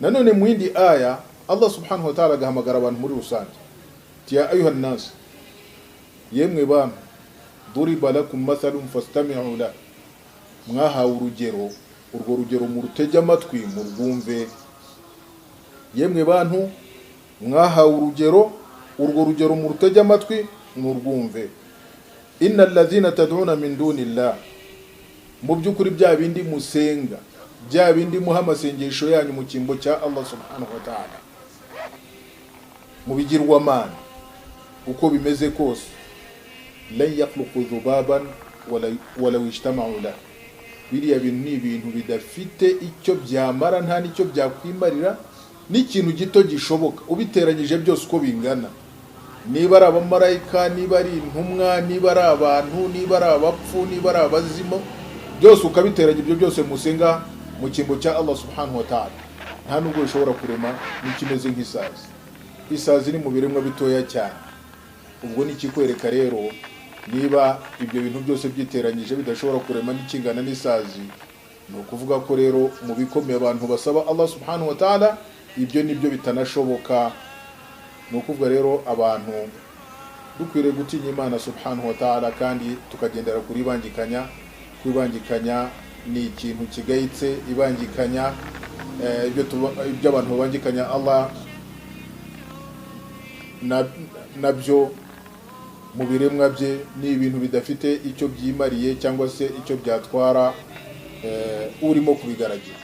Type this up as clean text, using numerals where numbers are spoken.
Nanone mu yindi aya, Allah subhanahu wa ta'ala agahamagara abantu muri rusange ati: "Ya ayuha nnas", yemwe bantu, "duriba lakum mathalun fastami'u la", mwahawe urugero, urwo rugero murutege amatwi murwumve. Yemwe bantu, mwahawe urugero, urwo rugero murutege amatwi murwumve. "Inna alladhina tad'una min dunillah", mu by'ukuri bya bindi musenga, bya bindi muha amasengesho yanyu mu cyimbo cya Allah subhanahu wa ta'ala, mu bigirwamana uko bimeze kose, "lan yakhluqu dhubaban walaw ijtama'u lah", biriya bintu ni ibintu bidafite icyo byamara, nta n'icyo byakwimarira, n'ikintu gito gishoboka ubiteranyije byose uko bingana, niba ari abamarayika, niba ari intumwa, niba ari abantu, niba ari abapfu, niba ari abazimu, byose ukabiteranya, ibyo byose musenga mu cyimbo cya Allah subhanahu wa ta'ala, nta nubwo bishobora kurema n'ikimeze nk'isazi. Isazi ni mu biremwa bitoya cyane. Ubwo ni ikikwereka rero, niba ibyo bintu byose byiteranyije bidashobora kurema n'ikingana n'isazi, ni ukuvuga ko rero mu bikomeye abantu basaba Allah subhanahu wa ta'ala, ibyo nibyo bitanashoboka. Ni ukuvuga rero abantu dukwiriye gutinya Imana subhanahu wa ta'ala kandi tukagendera kuri ibangikanya. Kwibangikanya ni ikintu kigayitse. Ibangikanya, ibyo abantu babangikanya Allah nabyo mu biremwa bye, ni ibintu bidafite icyo byimariye cyangwa se icyo byatwara urimo kubigaragira.